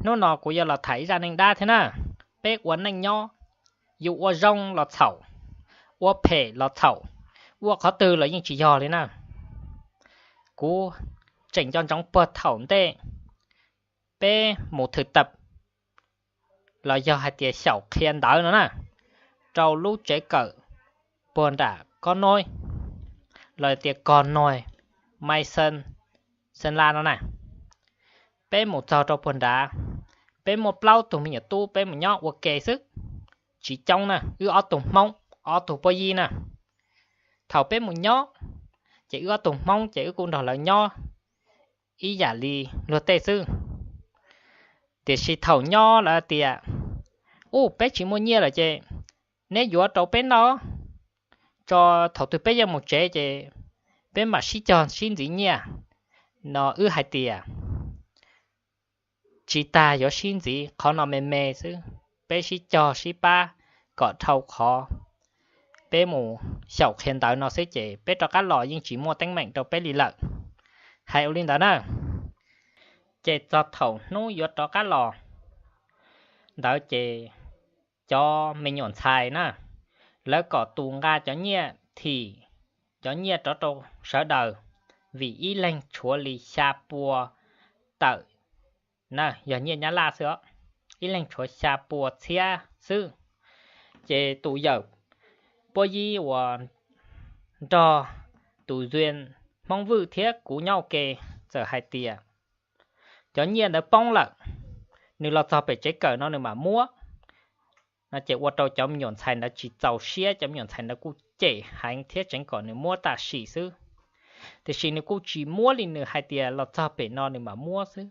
Hnub no kuv yuav los tham ib zaj neej dab thiab na. Peb ua neej nyob, yus ua zoo los txhaum, ua phem los txhaum, ua qhov twg los yeej tsis yog li na. Kuv tseem nco ntsoov puag thaum ntej peb mus thwm tawm los yog hais tias xyaum qhia ntawv no na, rau lub tsev kawm puag nram Kob Noib los tias Kog Nois, Mai Xeeb, Xeeb Las no na. Peb mus txog rau puag nrad, peb muaj plaub tug me nyuam tub, peb mus nyob ua ke xwb, tsis coob na, wb ob tug Hmoob, ob tug Pob Yib na. Thaum peb mus nyob, ces wb ob tug Hmoob ces wb kuj nrog lawv nyob ib yam li luag tej xwb. Tiam sis thaum nyob lawv tias, u, peb tsis muaj nyiaj lawm ces neb yuav rau peb noj, tso thaum twg peb yuav mus tsev ces peb mam sib cog sib ntxiv nyiaj no. Wb hais tias tsis tas, yuav sib ntxiv qhov no me me xwb, peb sib cog sib pab kom dhau qhov peb mus xyaum qhia ntawv no xwb ces peb rov qab los yeej tsis muaj teeb meem rau peb li lawm. Hais ua li ntawd na, ces txog thaum hnub yuav rov qab los ntawd ces cov me nyuam ntxhais na, lawv kom tus nqa cov nyiaj thim, cov nyiaj rov rau sawv daws, vim ib leeg tshuav li xya pua tawm na, yog nyiaj Nyab Laj xwb os, ib leeg tshuav xya pua txhiab xwb. Ces tus yawm Pob Yib uas nrog tus Zuag Hmoob Vwj thiab kuv nyob ua ke txawm hais tias cov nyiaj ntawd poob lawm, nws los txog pem tsev kawm no nws mam muab no ces ua rau cov me nyuam ntxhais ntawd tsis txaus siab, cov me nyuam ntxhais ntawd kuj cem heev thiab tseev kom nws muab tam sim xwb. Tiam sis nws kuj tsis muab li, nws hais tias los txog pem no nws mam muab xwb.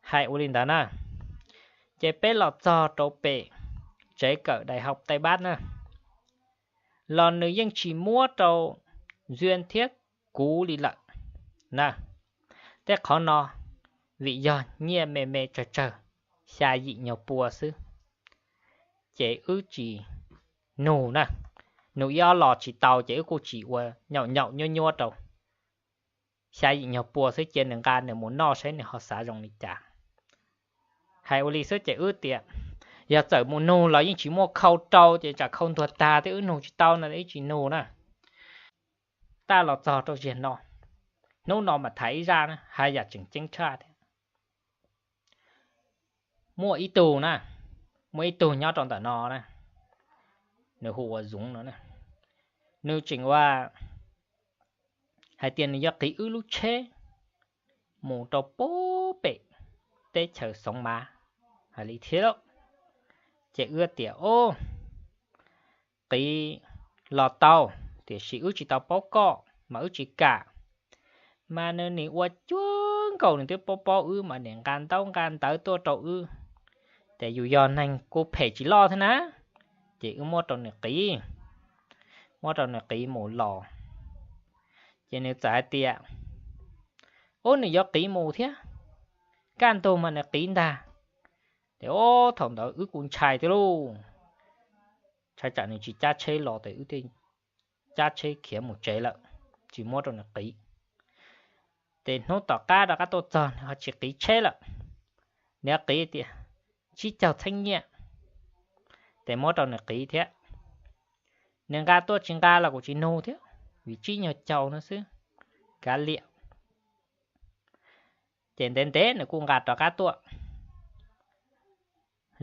Hais ua li ntawd na, ces peb los txog rau pem tsev kawm Dais Hauv Tây Bắc na, los nws yeej tsis muab rau Zuag thiab kuv li lawm na. Tej qhov no vim yog nyiaj me me tsawg tsawg, xya yim nyuag pua xwb, ces wb tsis nug na. Nws ib ob los tsis tau ces wb kuj tsis ua, nyaum nyaum nyuab nyuab rau. Xya yim nyuag pua xwb, cia nws nqa nws mus noj saib nws ho xav zoo li cas. Hais ua li xwb ces wb tias yog txawm mus nug los yeej tsis muaj khau rau ces tsam khau ntuag tag thiab wb nug tsis tau no wb tsis nug na. Tab los txog rau ziag no, hnub no mas tham ib zaj na, haj yam tseem ceeb tshaj thiab. Muaj ib tug na, muaj ib tug nyob rau ntawm no na, nws hu ua Zoov no, nws tseem ua hais tias nws yuav qiv wb lub tsheb mus rau pem teb chaws Xoov Mav hais li thiab. Ces wb tias, o, qiv los tau, tiam sis wb tsis tau paub koj mas wb tsis kam. Mas nws nim ua cuag nkaus nws twb paub paub wb mas nim nqa ntaub nqa ntawv tuaj rau wb, ces yus yog neeg kuj phem tsis loj thiab na, ces wb muab rau nws qiv, muab rau nws qiv mus los. Ces nws txawm hais tias, ub, nws yuav qiv mus thiab, kaj ntug mas nws qiv ntag. Ces o, thaum ntawd wb kuj ntshai thiab lauj, ntshai tsam nws tsis cab tsheb los ces wb thiaj cab tsheb khiav mus tsev lawm, tsis muab rau nws qiv. Ces hnub tom qab rov qab tuaj txog nws ho tsis qiv tsheb lawm, nws qiv tias tsib caug txheeb nyiaj, ces muab rau nws qiv thiab. Nws nqa tuaj tsis nqa los kuv tsis nug thiab, vim tsib nyuag caug no xwb, kav liam. Ces ntev ntev nws kuj nqa rov qab tuaj,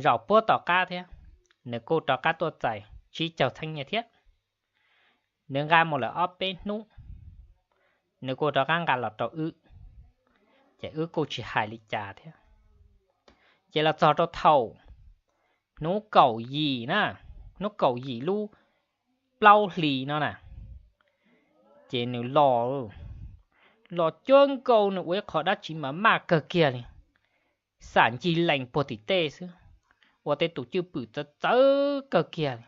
zaum puag tom qab thiab, nws kuj rov qab tuaj txais tsib caug txheeb nyiaj thiab. Nws nqa mus lawm ob peb hnub, nws kuj rov qab nqa los rau wb, ces wb kuj tsis hais li cas thiab. Ces los txog rau thaum hnub kaum yim na, hnub kaum yim lub plaub hlis no na, ces nws los, los cuag nkaus nws ua ib qho dab tsi mas maj kawg kiag li, xam ncig lees puag tim tej xwb, ua tej tus cwj pwm txawv txawv kawg kiag li.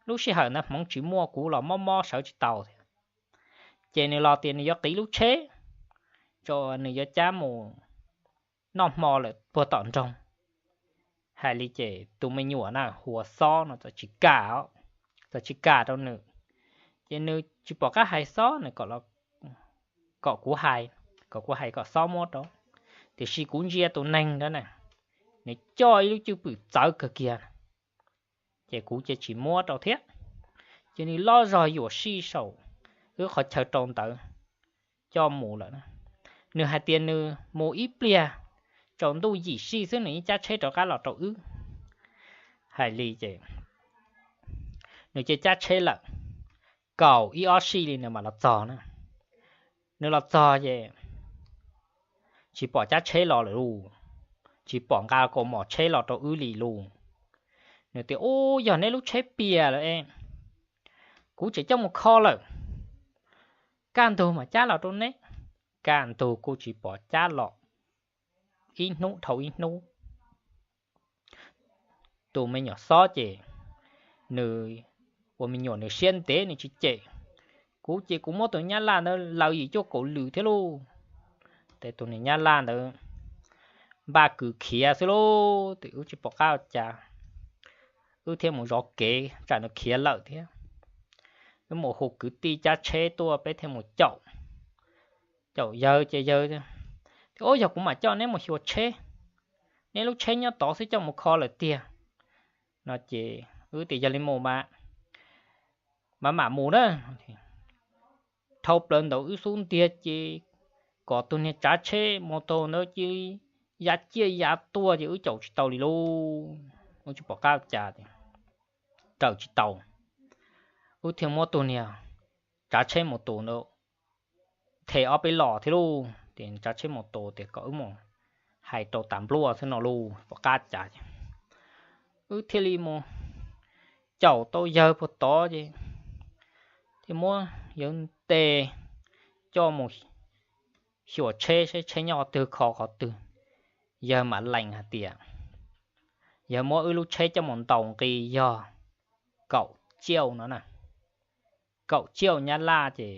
Lub sij hawm ntawd hmoov tsis muaj, kuv los mob mob sawv tsis tau thiab. Ces nws los tias nws yuav qiv lub tsheb, tso, nws yuav cab mus noj hmo lawm puag tom nroog. Hais li ces tus me nyuam na hu ua Xob no txawm tsis kam, txawm tsis kam rau nws. Ces nws tsis pom qab hais Xob, nws kom kuv hais, kom kuv hais kom Xob muab rau. Tiam sis kuv ntsia tus neeg ntawd na, nws coj ib lub cwj pwm txawv kawg kiag, ces kuv cia tsis muab rau thiab. Ces nws loj zog yuam sij saum wb qhov chaw rau ntawd coj mus lawm. Nws hais tias nws mus ib pliag, tsaus ntuj yim sij xwb nws yeej cab tsheb rov qab los rau wb. Hais li ces nws cia cab tsheb lawm, kaum ib ob sij li nws mam los txog na. Nws los txog ces tsis pom cab tsheb los lawm lauj, tsis pom nqa kaus mom tsheb los rau wb li lauj. Nws tias, Ub, yog neb lub tsheb pias lawm es, kuv tseem coj mus kho lawm, kaj ntug mam cab los rau neb. Kaj ntug kuj tsis pom cab los, ib hnub dhau ib hnub. Tus me nyuam xob ces nws ua me nyuam nws siab ntev nws tsis cem. Kuv ces kuv muab tus nyab laj ntawd laws yim cuaj kaum lwm thiab lauj. Ces tus niag nyab laj ntawd npaj kws khiav xwb lauj, ces wb tsis pom qab ua cas, wb thiaj mus zov kev tsam nws khiav lawm thiab. Wb mus hu kwv tij cab tsheb tuaj peb thiaj mus caum. Caum yawg ces yawg tias, Ub, yog kuv mam coj neb mus xyuas tsheb, neb lub tsheb nyob tod xwb coj mus kho lawm tiag. No ces wb tias, Yog li mus mas mam mam mus na. Dhau plaws ntawd wb xub ntiag ces kom tus niag tsav tsheb mus taug ntawd cia li ya ciaj ya tuaj ces wb caum tsis tau li lauj. Wb tsis pom qab ua cas, raws tsis tau. Wb thiaj muab tus niag tsav tsheb mus tus ntawd them ob peb los thiab lauj. Ces tsav tsheb mus tus tias kom wb mus hais rau tas npluaj xwb no lauj, pom qab cas. Wb thiaj li mus caum tau yawg puag tod ces thiaj muab yawg ntes coj mus xyuas tsheb saib tsheb nyob qhov twg kho qhov twg. Yawg mam lees hais tias yawg muab wb lub tsheb coj mus ntaus nqi yog kaum ciauj no na. Kaum ciauj nyab laj ces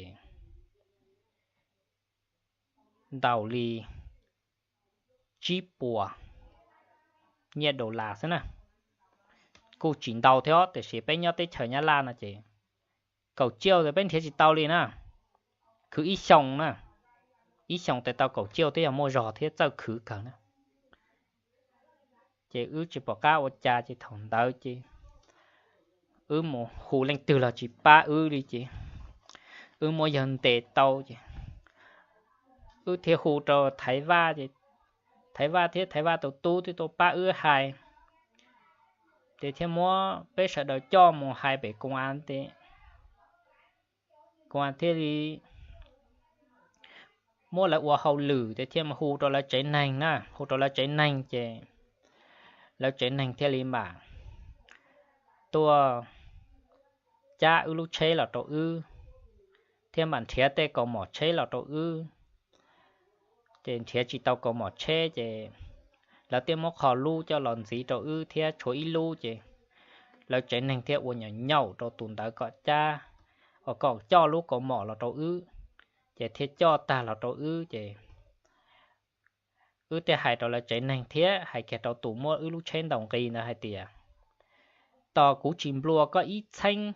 ntaus li tsib puas nyiaj dollar xwb na. Kuj tsis ntau thiab tiam sis peb nyob teb chaws nyab laj no ces kaum ciauj ces peb nrhiav tsis tau li na. Khwv ib xyoo na, ib xyoo tes tau kaum ciauj twb yog muaj zog thiab txawj khwv kawg na. Ces wb tsis pom qab ua cas ces thaum ntawd ces wb mus hu leej twg los tsis pab wb li ces wb muab yawg ntes tau ces wb thiaj hu rau Thaiv Vaj ces Thaiv Vaj thiab Thaiv Vaj tus tub twb tuaj pab wb hais, ces thiaj muab peb sawv daws coj mus hais pem koos as, koos as thiaj li muab lawv ua hauj lwm ces thiaj mus hu rau lawv tsev neeg na, hu rau lawv tsev neeg ces lawv tsev neeg thiaj li mam tuaj cab wb lub tsheb los rau wb, thiab mam nrhiav tej kaus mom tsheb los rau wb. Ces nrhiav tsis tau kaus mom tsheb ces lawv thiaj muab qho lub coj los ntxiv rau wb thiab tshuav ib lub ces lawv tsev neeg thiaj ua nyaum nyaum rau tus ntawd kom cab, kom coj lub kaus mom los rau wb, ces thiaj coj tag los rau wb ces wb thiaj hais rau lawv tsev neeg thiab hais kiag rau tus muab wb lub tsheb ntaus nqi ntawd hais tias, Tos kuv tsis nplua koj ib txheeb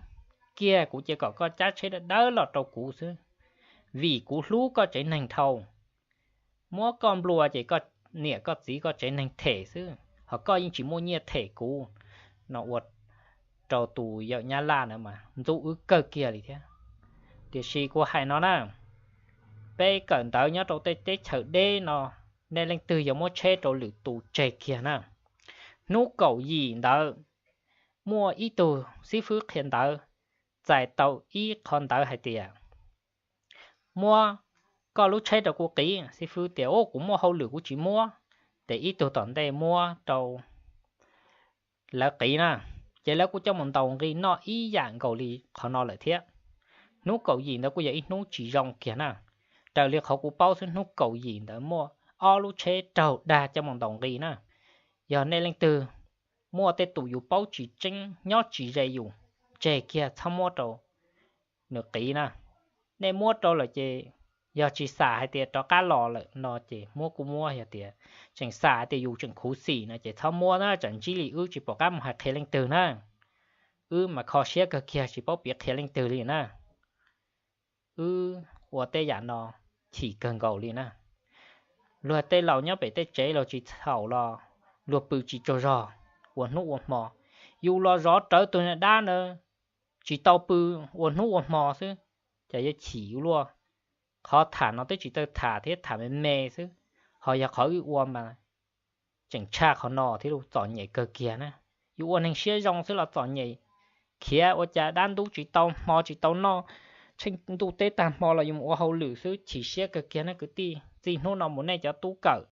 kiag kuv cia kom koj cab tsheb dawb dawb los rau kuv xwb, vim kuv hlub koj tsev neeg dhau. Muab koj nplua ces koj niam koj txiv koj tsev neeg them xwb, ho koj yeej tsis muaj nyiaj them kuv. No ua rau tus yawm nyab laj ntawd mas ntxub wb kawg kiag li thiab. Tiam sis kuv hais no na, peb kawm ntawv nyob rau tej teb chaws deb no, nej leej twg yog muab tsheb rau lwm tus tseg kiag na. Hnub kaum yim ntawd muaj ib tug xib fwb qhia ntawv txais tau ib qho ntawv hais tias, Muab koj lub tsheb rau kuv qiv. Xib fwb tias, Ub, kuv muaj hauj lwm kuv tsis muab. Ces ib tug tom ntej muab rau lawv qiv na, ces lawv kuj coj mus ntaus nqi noj ib yam nkaus li qhov no lawm thiab. Hnub kaum yim ntawd kuj yog ib hnub tsis zoo kiag na. Raws li qhov kuv paub xwb hnub kaum yim ntawd muaj ob lub tsheb raug dag coj mus ntaus nqi na. Yog nej leej twg muaj tej tus yus paub tsis tseeb nyob tsis ze yus, tseg kiag txhob muab rau nws qiv na. Nej muab rau lawm ces yog tsis xam hais tias rov qab los lawm no ces muab kuj muab, yog tias tseem xam hais tias yus tseem khuv xim no ces txhob muab na, tsam ntsib li wb tsis pom qab mus hais qhia leej twg na. Wb mas kho siab kawg kiag tsis paub piav qhia leej twg li na. Wb ua tej yam no chim kawg nkaus li na. Luag tej laus nyob pem tej tsev los tsis txhaum los luag pw tsis tsaug zog ua hnub ua hmo. Yus los zov rawv tus niag dab ntawd tsis tau pw, ua hnub ua hmo xwb, ces yuav chim yus luaj. Qhov tham no twb tsis tau tham thiab, tham me me xwb, ho yog qhov wb ua mas tseem tshaj qhov no thiab, txom nyem kawg kiag na. Yus ua neeg siab zoo xwb los txom nyem, khiav ua cas dab ntub tsis tau hmo tsis tau noj, tsheej ntuj teb tag hmo los yus mus ua hauj lwm xwb, chim siab kawg kiag na kwv tij. Txij hnub no mus nej cov tub kawm